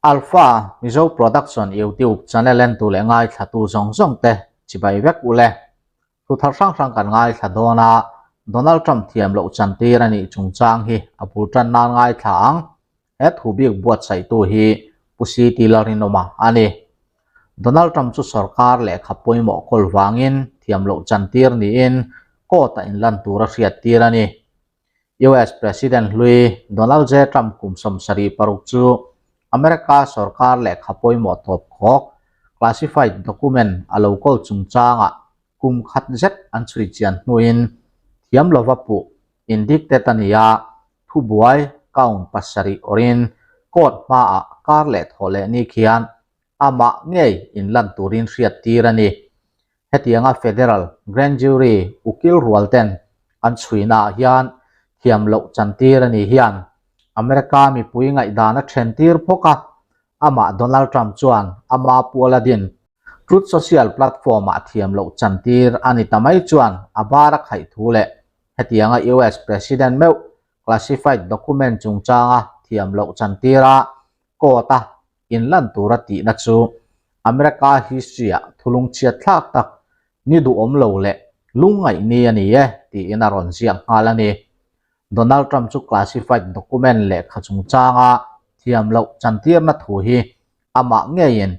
Alpha Mizo Production YouTube channel entu leh ngaithlatu zawng zawng te chibai vek u le. Thu thar hrang hrang kan ngaithla dawn a, Donald Trump thiam loh chantir a nih chungchang hi a bul tan nan ngaithla ang. He thu bik buatsaihtu hi Pu CT Lalrinawma a ni. Donald Trump chu sorkar lehkha pawimawh kawl vangin thiam loh chantir niin court-a inlan tur a hriattir a ni. US President hlui Donald J. Trump kum 76 chu America sorkar lehkha pawimawh tawp khawk, classified document, a lo kawl chungchangah kum khat zet an chhui chian hnuin thiam lova puh indicted a ni a, thubuai count pasarih awrhin court hmaah kar leh thawh leh ni khian amah ngei inlan turin hriattir a ni. Hetianga Federal Grand Jury ukil rual ten an chhuinaah hian thiam loh chantir a nih hian America mipui ngaihdan a then tir phawk a, amah Donald Trump chuan ama puala din Truth Social platform-ah thiam loh chantir a ni ta mai chuan a bar a khaih thu leh hetianga US President meuh classified document chungchanga thiam loh chantira court-a inlan tura tihna chu America history-ah thulung chhiat thlak tak ni duhawm lo leh lungngaih ni a ni e tiin a rawn ziak nghal a ni. Donald Trump chu classified document lehkha chungchanga thiam loh chantirna thu hi amah ngeiin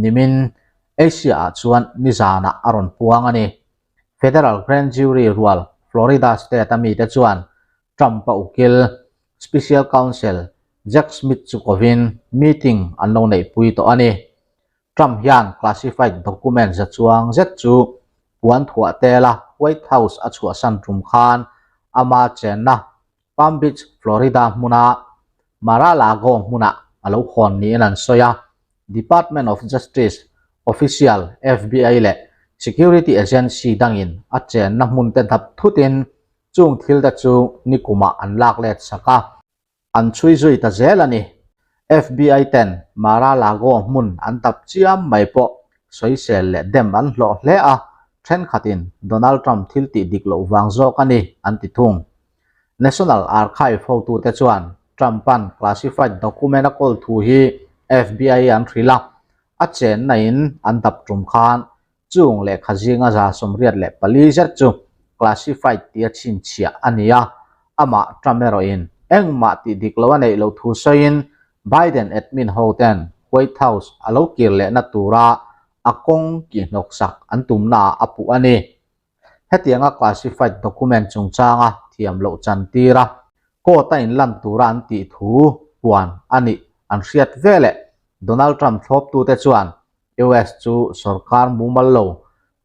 nimin Asia-ah chuan nizanah a rawn puang a ni. Federal Grand Jury rual Florida State-a mite chuan Trump-a ukil Special Counsel Jack Smith chu kovin meeting an lo neihpui tawh a ni. Trump hian classified document za chuang zet chu puan thuah tela White House a chhuahsan tum khan ama chenna Palm Beach, Florida hmuna Mar-a-Lago hmunah a lo hawn niin an sawi a. Department of Justice official, FBI leh security agency dangin a chenna hmunte dap thutin Chung thil te chu nikumah an lak let sak a, an chhui zui ta zel a ni. FBI ten Mar-a-Lago hmun an dap chiam mai pawh sawisel leh dem an hlawh hle a, thenkhatin Donald Trump thil tih dik loh vang zawk a ni an ti thung. National Archive hotute chuan Trump-a'n classified document a kawl thu hi FBI an hrilh a, a chenna in an dap tum khan Chung lehkha zinga 84 zet chu classified tia chhinchhiah a ni a, amah Trump erawhin engmah tih dik lo a neih loh thu sawiin Biden admin hoten White House a lo kir lehna tura a kawng kihhnawksak an tumnaah a puh a ni. Hetianga classified document chungchanga thiam loh chantir a, court a inlan tura an tih thu puan a nih an hriat veleh Donald Trump thlawptute chuan US chu sorkar mumal lo,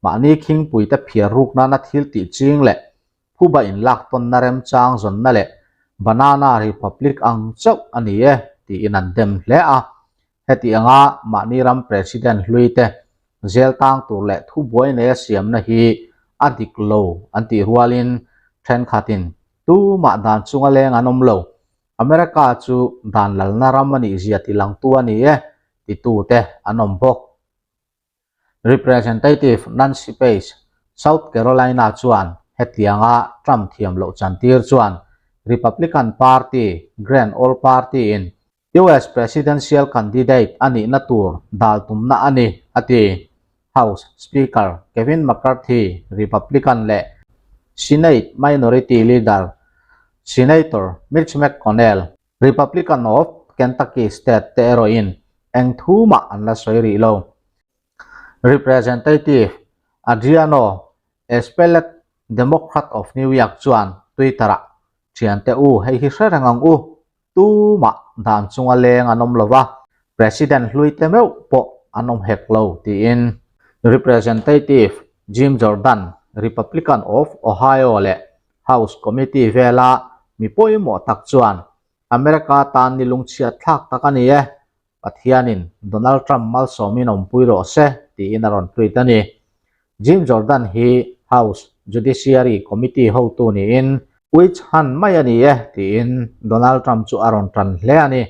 mahni khingpuite phiar ruk nana thil tih ching leh phuba inlak tawnna remchang zawnna leh Banana Republic ang chauh a ni e tiin an dem hle a. Heti anga mahni ram President hluite zel tang tur leh thubuai neia siamna hi a dik lo an tih rualin thenkhatin tumah dan chunga leng an awm lo America chu dan lalna ram a nih zia ti langtu a ni e, titute an awm bawk. Representative Nancy Pace, South Carolina chuan hetianga Trump thiam loh chantir chuan Republican Party Grand Old Party in US Presidential candidate a nihna tur dal tumna a ni, a ti. House Speaker Kevin McCarthy, Republican, leh Senate Minority Leader Senator Mitch McConnell, Republican of Kentucky State, te erawhin eng thu mah an la sawi rih lo. Representative Adriano Espaillat, Democrat of New York chuan Twitter-ah, Thiante u, hei hi hre reng ang u, Tumah dan chunga leng an awm lo va, President hlui te meuh pawh an awm hek lo, tiin Representative Jim Jordan, Republican of Ohio leh House Committee vela mi pawimawh tak chuan America tan ni lungchhiat thlak tak a ni e, Pathianin Donald Trump malsawmin awmpui rawh se, tiin a rawn tweet a ni. Jim Jordan hi House Judiciary Committee hotu niin Witch hunt mai a ni e, tiin Donald Trump chu a rawn tan hle a ni.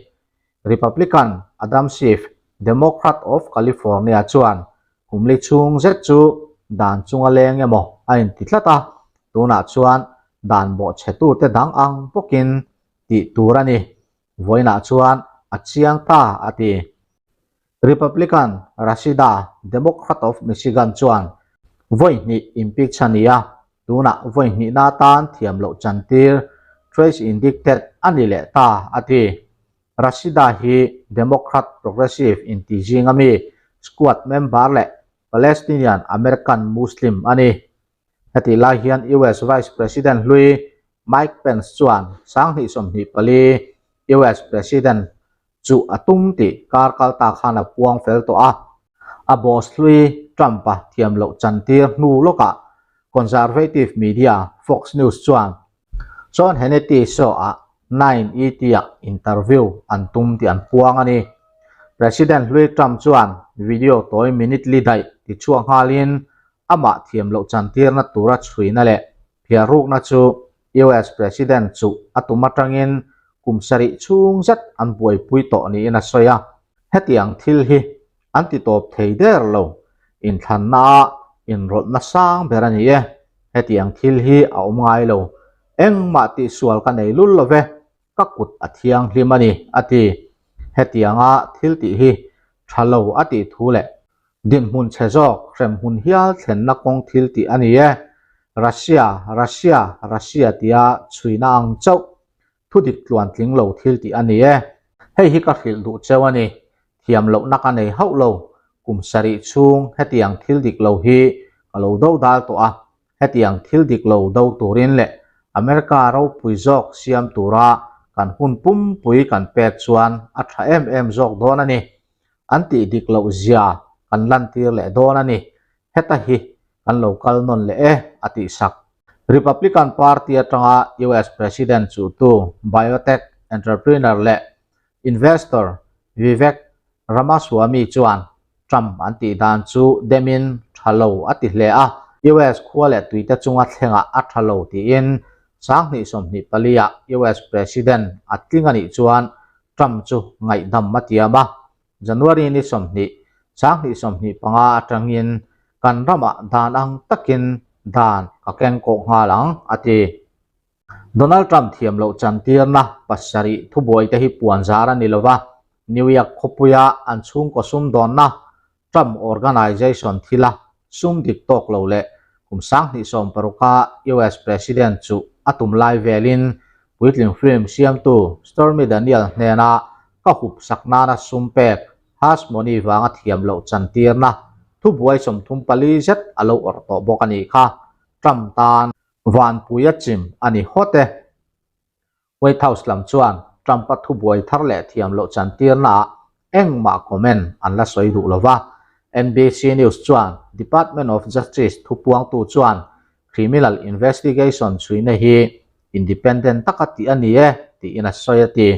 Republican Adam Schiff, Democrat of California chuan kumli chhung zet chu dan chunga leng emaw a inti tlat a, tunah chuan dan bawhchhetute dang ang bawkin tih tur a ni. Vawiinah chuan a chiang ta a ti. Republican Rashida, Democrat of Michigan chuan vawi hnih impeach a ni a, tunah vawi hnihna atan thiam loh chantir, trace indicted, a ni leh ta, a ti. Rashida hi Democrat progressive inti zinga mi, squad member leh Palestinian American Muslim a ni. Hetih lai hian US Vice President hlui Mike Pence chuan 2024 US President chu a tum tih kar kal ta khan a puang fel tawh a. A boss hlui Trump-a thiam loh chantir hnu lawkah conservative media Fox News chuan Sean Hannity show-ah 9ET-ah interview an tum tih an puang a ni. President hlui Trump chuan video tawi minute li daih ti chhuak nghalin amah thiam loh chantirna tura chhuina leh phiarrukna chu US President chu a tum atangin kum sarih chhung zet an buaipui tawh niin a sawi a. Hetiang thil hi an ti tawp thei der lo, inthlannaah inrawlhna sang ber a ni e. Hetiang thil hi a awm ngai lo, engmah tihsual ka nei lul lo ve, ka kut a thianghlim a ni, a ti. Hetianga thil tih hi tha lo a tih thu leh Dinhmun chhe zawk hremhmun hial thlenna kawng thil tih a ni e. Russia, Russia, Russia tia chhuina ang chauh thu dik tluan tling lo thil tih a ni e. Hei hi ka hrilh duh cheu a ni. Thiam lohna ka nei hauh lo. Kum sarih chhung hetiang thil dik lo hi ka lo do dal tawh a. Hetiang thil dik lo do turin leh America ropui zawk siam tura kan hun pumpui kan pek chuan a tha em em zawk dawn a ni. An tih dik loh zia kan lantir leh dawn a ni. Heta hi kan lo kal nawn leh e, a tih sak. Republican Party atanga US President chuhtu biotech entrepreneur leh investor Vivek Ramaswamy chuan Trump an tih dan chu demin tha lo a ti hle a. US khua leh tuite chunga thlengah a tha lo tiin 2024 ah US President a tling a nih chuan Trump chu ngaihdam a tiam a, January ni 20, 2025 atangin kan ramah dan ang takin dan ka keng kawh nghal ang, a ti. Donald Trump thiam loh chantirna pasarih thubuai te hi puan zar a ni lova, New York khawpuia an chhungkaw sumdawnna Trump Organization thila sum dik tawk lo leh kum 2016 a US President chu a tum lai velin puitling film siamtu Stormy Daniel hnena ka hup sak nana sum pek hush money vanga thiam loh chantirna thubuai 34 zet a lo awrh tawh bawk a nih kha. Trump tan vanpui a chim a ni hawt e. White House lam chuan Trump-a thubuai thar leh thiam loh chantirnaah engmah comment an la sawi duh lo va. NBC News chuan Department of Justice thupuangtu chuan criminal investigation chhuina hi independent taka tih a ni e tiin a sawi a ti.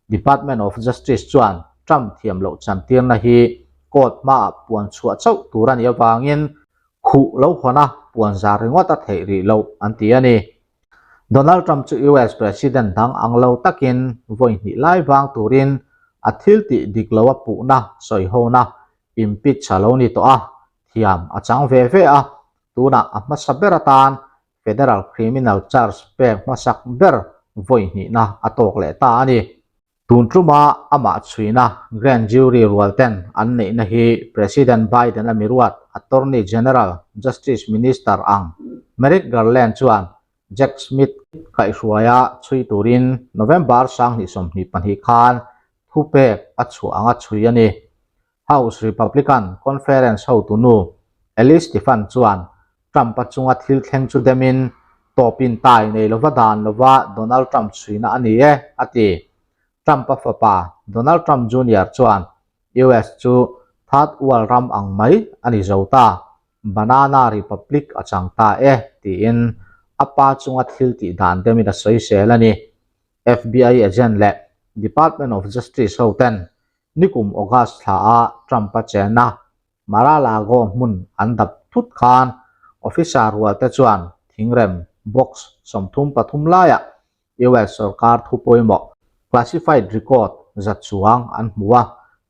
Department of Justice chuan Trump thiam loh chantirna hi court hmaah puan chhuah chauh tur a nih avangin khuh lo hawn a puan zar ringawt a theih rih loh an ti a ni. Donald Trump chu US President dang ang lo takin vawi hnih lai vang turin a thil tih dik lo a puhna sawihona impeach a lo ni tawh a, thiam a chang ve ve a, tunah a hmasa ber atan federal criminal charge pek hmasak ber vawi hnihna a tawk leh ta a ni. Tun ṭuma amah chhuina Grand Jury rualten an neihna hi President Biden-a miruat Attorney General, Justice Minister ang Merrick Garland chuan Jack Smith kaihhruaia chhui turin November 2022 khan thupek a chhuah anga chhui a ni. House Republican Conference hotunu Elise Stephan chuan Trump-a chunga thil thleng chu demin, Tawpin tai nei lova dan lova Donald Trump chhuina a ni e, a ti. Trump-a fapa Donald Trump Junior chuan US chu Third World ram ang mai a ni zo ta, Banana Republic a chang ta e, tiin a pa chunga thil tih dan demin a sawisel a ni. FBI agent leh Department of Justice hoten Nikum August thla a Trump-a chenna Mar-a-Lago hmun an dap thut khan officer rualte chuan thingrem box 33 laiah US sorkar thu pawimawh classified record za chuang an hmu a,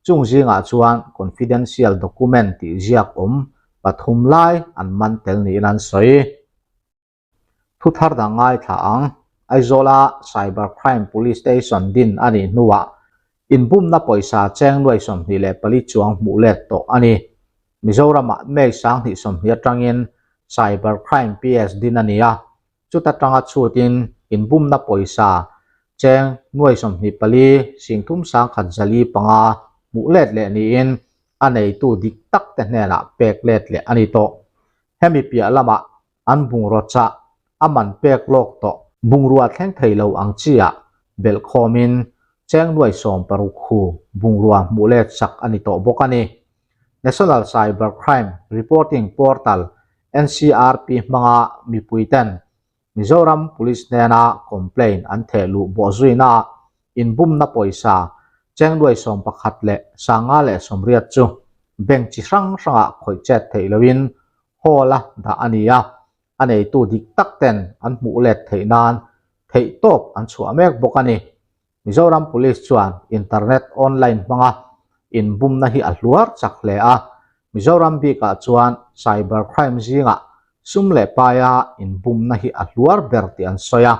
chung zingah chuan confidential document tih ziak awm pathum lai an man tel niin an sawi. Thu thar dang ngaithla ang. Aizawla Cyber Crime Police Station din a nih hnuah. Inbumna pawisa cheng nuai 24 chuang hmuh let tawh a ni. Mizoramah May 2020 atangin Cyber Crime PS din a ni a, chuta tanga chhutin inbumna pawisa cheng nuai 24 3145 hmuh let leh niin a neitu dik tak te hnenah pek let leh a ni tawh. Hemi piah lamah an bungraw chah a man pek lawk tawh. Bungrua thleng thei lo ang chiah belh khawmin cheng nuai 60 khu bungrua hmuh let sak a ni tawh bawk a ni. National Cyber Crime Reporting Portal, NCRP, hmanga mipuiten Mizoram Police hnena complaint an theh luh bawh zuinaah inbumna pawisa cheng nuai 11,580 chu bank chi hrang hrangah khawih chet theih loin hall-a dah a ni a, a neitu dik tak ten an hmuh let theih nan theih tawp an chhuah mek bawk a ni. Mizoram Police chuan internet online hmanga inbumna hi a hluar chak hle a, Mizoram bikah chuan cyber crime zingah sum leh paia inbumna hi a hluar ber tih an sawi a,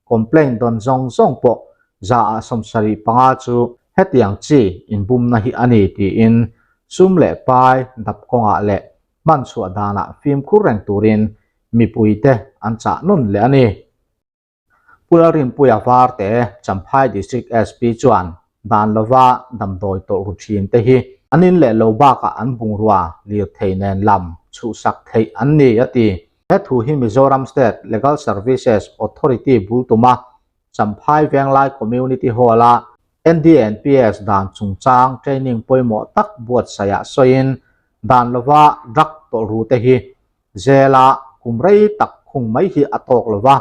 complaint dawn zawng zawng pawh 75% chu hetiang chi inbumna hi a ni tiin sum leh pai dap kawngah leh hman chhuah danah fimkhur reng turin mipuite an chah nawn leh a ni. Pu Lalrinpuia Varte, Champhai District SP chuan dan lova damdawi tawlh ru thin te hi an in leh lo bakah an bungrua lirthei nen lam chhuhsak theih an ni a ti. He thu hi Mizoram State Legal Services Authority bul tuma Champhai Venglai Community Hall-a NDNPS dan chungchang training pawimawh tak buatsaihah sawiin dan lova drug tawlh ru te hi Zela kum rei tak khung mai hi a tawk lo va,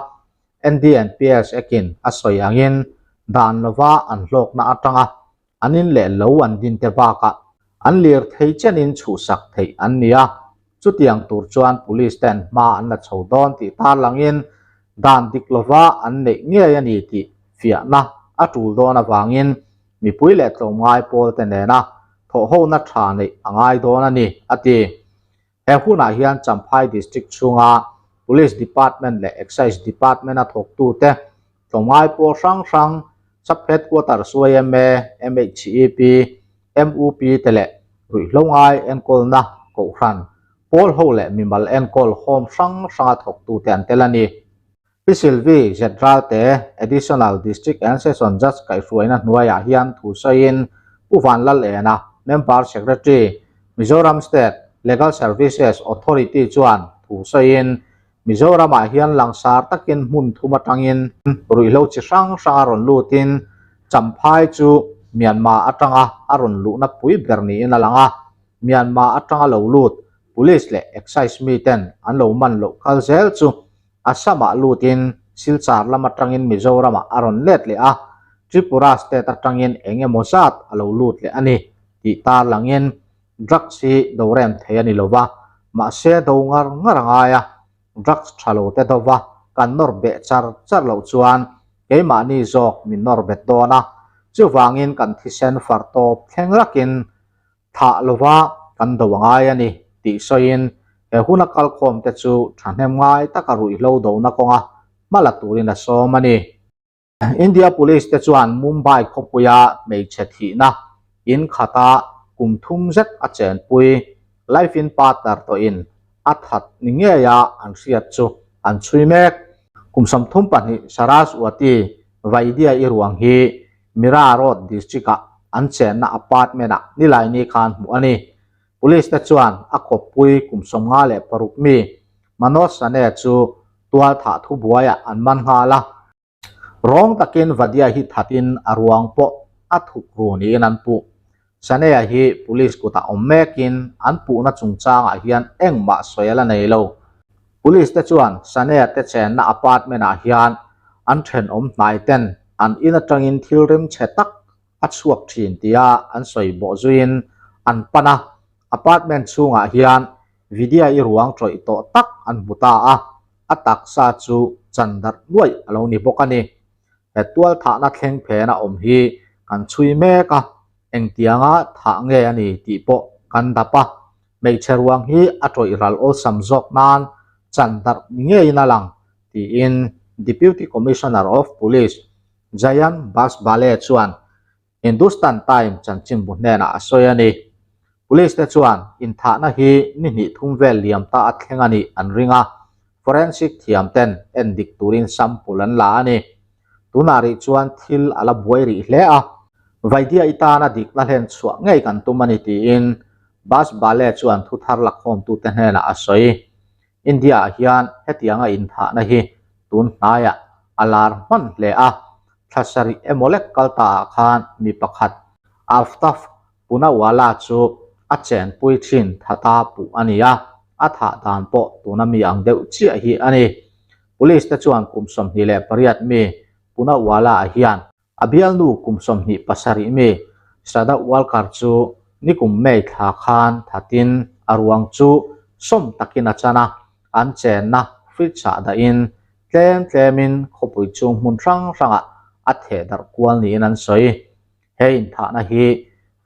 NDNPS ekin a sawi angin dan lova an hlawkna atanga an in leh lo an din te bakah an lir thei chenin chhuhsak theih an ni a, chutiang tur chuan police ten hma an la chho dawn tih tarlangin dan dik lova an neih ngei a ni tih fiahna a tul dawn avangin mipui leh tlawmngai pawl te nena thawhhona tha neih a ngai dawn a ni, a ti. He hunah hian Champhai District chhunga Police Department leh Excise Department-a thawktute, tlawmngai pawl hrang hrang, Sub Headquarters yma, MHEP, MUP te leh ruihhlo ngai enkawlna kohhran, pawl ho leh mimal enkawl home hrang hranga thawktute an tel a ni. Pi Sylvie Zetralte, Additional District and Session Judge kaihhruaina hnuaiah hian thu sawiin Pu Vanlal Ena, Member Secretary, Mizoram State Legal Services Authority chuan thu sawiin Mizoramah hian langsar takin hmun thum atangin ruihhlo chi hrang hrang a rawn lutin Champhai chu Myanmar atanga a rawn luhna pui ber niin a lang a, Myanmar atanga lo lut Police leh Excise miten an lo man loh kal zel chu Assam-ah lutin Silchar lam atangin Mizoram-ah a rawn let leh a, Tripura state atangin eng emaw zat a lo lut leh a ni tih tarlangin drugs hi do rem thei a ni lo va, mahse do ngar ngar a ngai a, drugs tha lo te dova kan nawr beh char char loh chuan keimahni zawk min nawr bet dawn a, chuvangin kan thisen far tawp thleng rakin Thah lova kan do a ngai a ni tih sawiin he huna kalkhawmte chu thahnem ngai taka ruihhlo dona kawnga hma la turin a sawm a ni. India Police te chuan Mumbai khawpuia hmeichhe thihna in khata kum thum zet a chenpui life in partner tawhin a that ni ngeia an hriat chu an chhui mek. Kum 32 Saraswati Vaidya i ruang hi Mira Road District-ah an chenna apartment-ah Nilaini khan hmuh a ni. Police te chuan a kawppui kum 56 mi Manoj Sane chu tual thah thubuaiah an man nghal a. Rawng takin Vadia hi thatin a ruang pawh a thuk ru niin an puh. Sane-a hi police kutah awm mekin an puhna chungchangah hian engmah sawi a la nei lo. Police te chuan Sane-a te chenna apartment-ah hian an thenawm hnai ten an in atangin thil rimchhe tak a chhuak thin tia an sawi bawh zuiin an pan a, apartment chhungah hian Vidya-i ruang tawih tawh tak an hmu ta a, a taksa chu chan darh nuaih a lo ni bawk a ni. He tual thahna thleng phena awm hi kan chhui mek a, engtianga thah nge a ni tih pawh kan dap a, hmeichhe ruang hi a tawih ral awlsam zawk nan chan darh ni ngeiin a lang tiin Deputy Commissioner of Police Jayant Basbale chuan. Hindustan Time chanchinbu hnenah a sawi a ni. Police te chuan inthahna hi ni hnih thum vel liam ta a thleng a nih an ring a, forensic thiam ten en dik turin sample an la a ni. Tunah rih chuan thil a la buai rih hle a, Vaidya i tana dikna hlen chhuah ngei kan tum a ni tiin Bas Bale chuan thu thar lakhawmtute hnenah a sawi. India-ah hian hetianga inthahna hi tun hnaiah a lar hman hle a, thla sarih emaw lek kal taah khan mi pakhat Aftab Poonawalla chu a chenpui thin thata puh a ni a, a thah dan pawh tuna mi ang deuh chiah hi a ni. Police te chuan kum 28 mi Poonawalla-a hian A bialnu kum 27 mi Shraddha Walkar chu nikum May thla khan thatin a ruang chu sawm takin a chan a, an chenna fridge ah dahin tlem tlemin khawpui chung hmun hrang hrangah a theh darh kual niin an sawi. He inthahna hi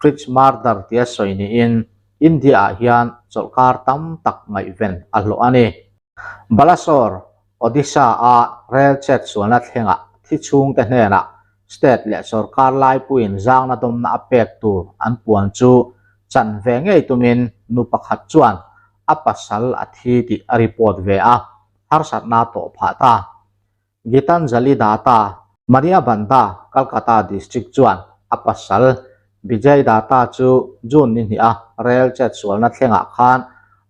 fridge murder tia sawi niin India ah hian chawlhkar tam tak ngaihven a hlawh a ni. Balasore, Odisha-a rel chet sualna thlengah thi chhungte hnenah state leh sorkar laipuiin zangna dawmna a pek tur an puan chu chan ve ngei tumin nu pakhat chuan a pasal a thi tih a report ve a, harsatna a tawh phah ta. Gitanjali Datta, Maria Banda, Calcutta District chuan a pasal Bijay Datta chu June ni hniha rel chet sualna thlengah khan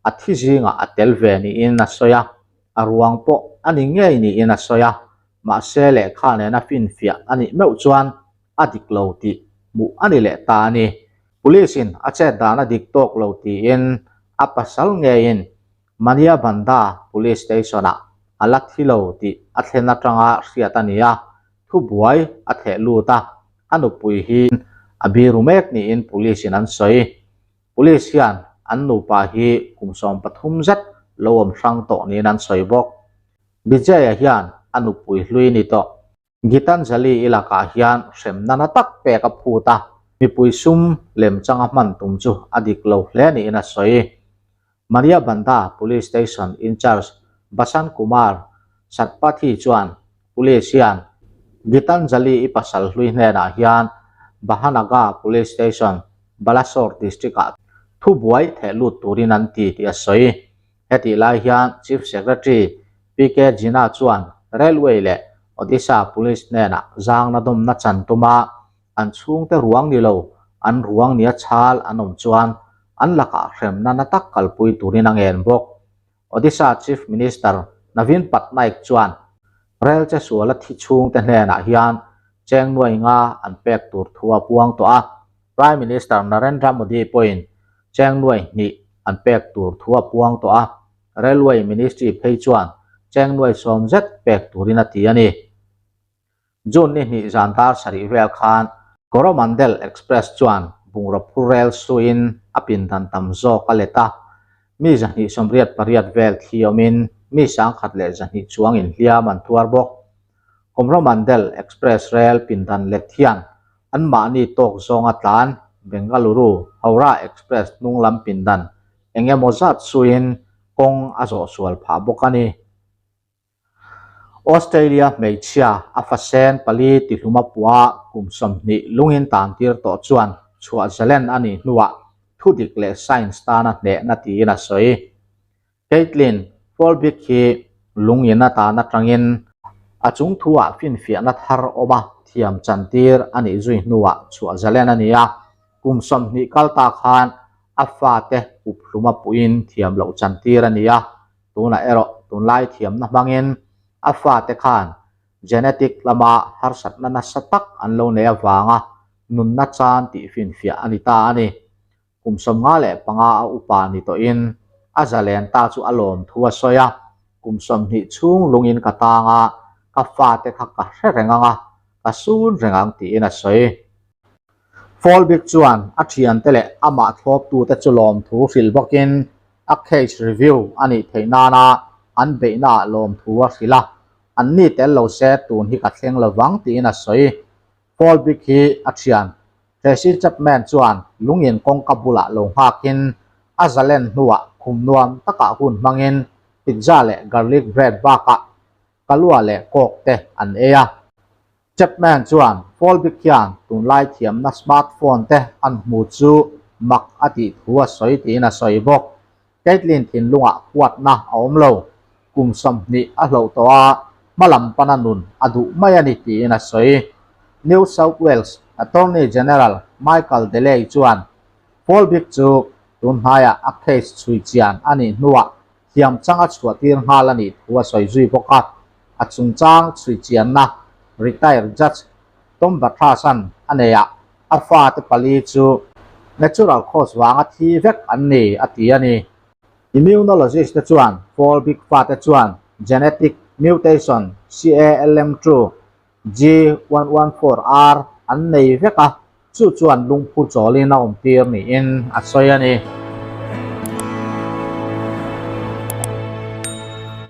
a thi zingah a tel ve niin a sawi a, a ruang pawh a ni ngei niin a sawi a, mahse lehkha nena finfiah a nih meuh chuan a dik lo tih hmuh a ni leh ta a ni. Police in a chet dan a dik tawk lo tiin a pasal ngeiin Mania Banda Police Station-ah a la thi lo tih a thlen atanga hriat a ni a, thubuai a theh lut a, a nupui hi a biru mek niin Police-in an sawi. Police hian an nupa hi kum 13 zet lo awm hrang tawh niin an sawi bawk. Bijay-a hian a nupui hlui ni tawh. Gitanjali i lakah hian hremna na tak pek a phut a, mipui sum lem changa hman tum chu a dik lo hle niin a sawi. Maria Banda Police Station in-charge Basant Kumar Satpathy chuan Police hian Gitanjali i pasal hlui hnenah hian Bahanaga Police Station, Balasore District-ah thubuai theh lut turin an ti tih a sawi. Hetih lai hian Chief Secretary PK Jina chuan Railway leh Odisha Police hnenah zangna dawmna chan tuma an chhungte ruang ni lo an ruang nia chhal an awm chuan an lakah hremna na tak kalpui turin a ngen bawk. Odisha Chief Minister Naveen Patnaik chuan rel che suala thi chhungte hnenah hian cheng nuai nga an pek tur thu a puang tawh a, Prime Minister Narendra Modi pawhin cheng nuai hnih an pek tur thu a puang tawh a, Railway Ministry phei chuan cheng nuai sawm zet pek turin a ti a ni. June ni hnih zan dar sarih vel khan Coromandel Express chuan bungraw phur rel suin a pindan tam zawk a let a, mi 288 vel thli awmin mi 1100 chuang inhliam an tuar bawk. Coromandel Express rel pindan let hian anmahni tawk zawnga tlan Bengaluru Howrah Express hnung lam pindan eng emaw zat suin kawng a zawh sual phah bawk a ni. Australia hmeichhia a fasen pali tihluma pua kum 20 lungin tan tir tawh chuan chhuah zalen a nih hnuah thudik leh science tana hnehna tiin a sawi. Caitlin Folbigg hi lungin atan atangin a chung thuah finfiahna thar awma thiam chantir a nih zui hnuah chhuah zalen a ni a, kum 20 kal ta khan a fate up hluma puiin thiam loh chantir a ni a, tunah erawh tunlai thiamna hmangin a fate khan genetic lama harsatna nasa tak an lo nei avanga nunna chan tih finfiah a ni ta a ni. Kum 55 a upa ni tawhin a zalen ta chu a lawm thu a sawi a, kum 20 chhung lungin ka tang a, ka fate kha ka hre reng ang a, ka sun reng ang tiin a sawi. Folbigg chuan a thiante leh amah thlawptute chu lawmthu hrilh bawkin a case review a nih theih nana an beihnaah lawmthu a hrilh a, anni tel lo se tun hi ka thleng lovang tiin a sawi. Folbigg hi a thian Tracy Chapman chuan lungin kawngka bulah lo nghakin a zalen hnuah khum nuam takah hun hmangin pizza leh garlic bread bakah kalua leh coke te an ei a. Chapman chuan. Folbigg hian tunlai thiamna smartphone te an hmu chu mak a tih thu a sawi tiin a sawi bawk. Caitlin thinlungah huatna a awm lo. Kum 20 a hloh tawh a, hmalam pana nun a duh mai a ni tiin a sawi. New South Wales Attorney General Michael Daley chuan Folbigg chu tun hnaiah a case chhui chian a nih hnuah thiam chang a chhuahtir nghal a nih thu a sawi zui bawk a. A chungchang chhui chianna retired judge Tom Bathras-a'n a nei a, a fate pali chu natural cause vanga thi vek an ni a ti a ni. Immunologist te chuan Folbigg fate chuan genetic mutation CALM2 G114R an nei vek a, chu chuan lungphu chawlin a awmtir niin a sawi a ni.